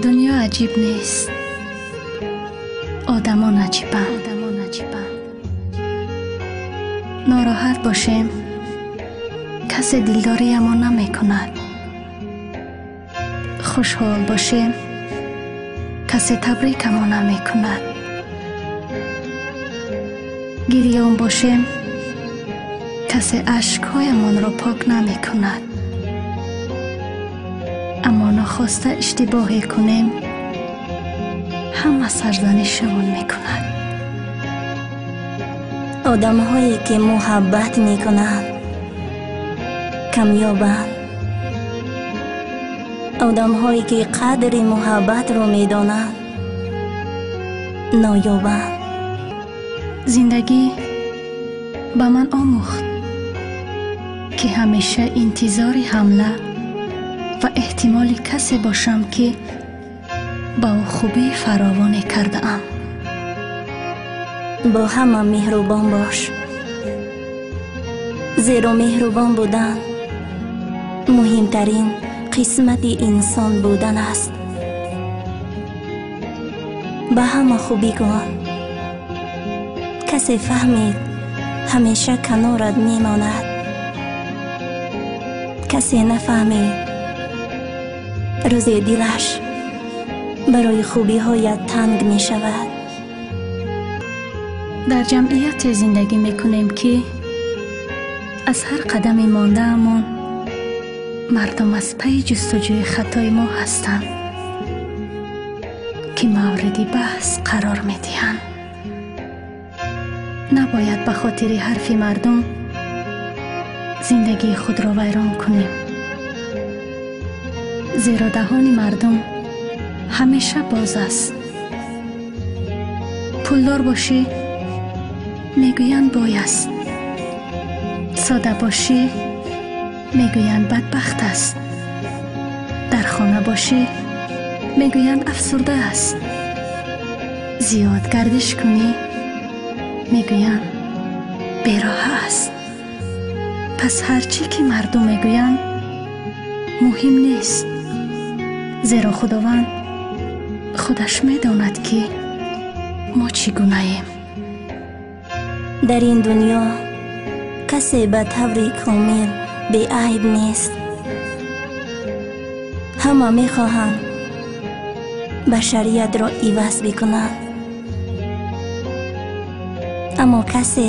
Дунё аҷиб нест, одамон аҷибанд. Нороҳат бошем, касе дилдориямон намекунад. Хушҳол бошем, касе табрикамон намекунад. Гирён бошем, касе ашкҳоямонро пок намекунад. Аммо нохоста иштибоҳе кунем, ҳама сарзанишамон мекунад. Одамҳое ки муҳаббат мекунанд камёбанд. Одамҳое ки қадри муҳаббатро медонанд ноёбанд. Зиндагӣ ба ман омӯхт, ки ҳамеша интизори ҳамла ва эҳтимоли касе бошам, ки ба ӯ хубии фаровоне кардаам. Бо ҳама меҳрубон бош, зеро меҳрубон будан муҳимтарин қисмати инсон будан аст. Ба ҳама хубӣ кун. Касе фаҳмид, ҳамеша канорат мемонад. Касе нафаҳмид, рӯзе дилаш барои хубиҳоят танг мешавад. Дар ҷамъияте зиндагӣ мекунем, ки аз ҳар қадами мондаамон мардум аз пайи ҷустуҷӯи хатои мо ҳастанд, ки мавриди баҳс қарор медиҳанд. Набояд ба хотири ҳарфи мардум зиндагии худро вайрон кунем, зеро даҳони мардум ҳамеша боз аст. Пулдор бошӣ, мегӯянд бой аст. Сода бошӣ, мегӯянд бадбахт аст. Дар хона бошӣ, мегӯянд афсурда аст. Зиёд гардиш кунӣ, мегӯянд бероҳа аст. Пас ҳар чӣ ки мардум мегӯянд муҳим нест, зеро Худованд худаш медонад, ки мо чӣ гунаем. Дар ин дунё касе ба таври комил беайб нест. Ҳама мехоҳанд башариятро иваз бикунанд, аммо касе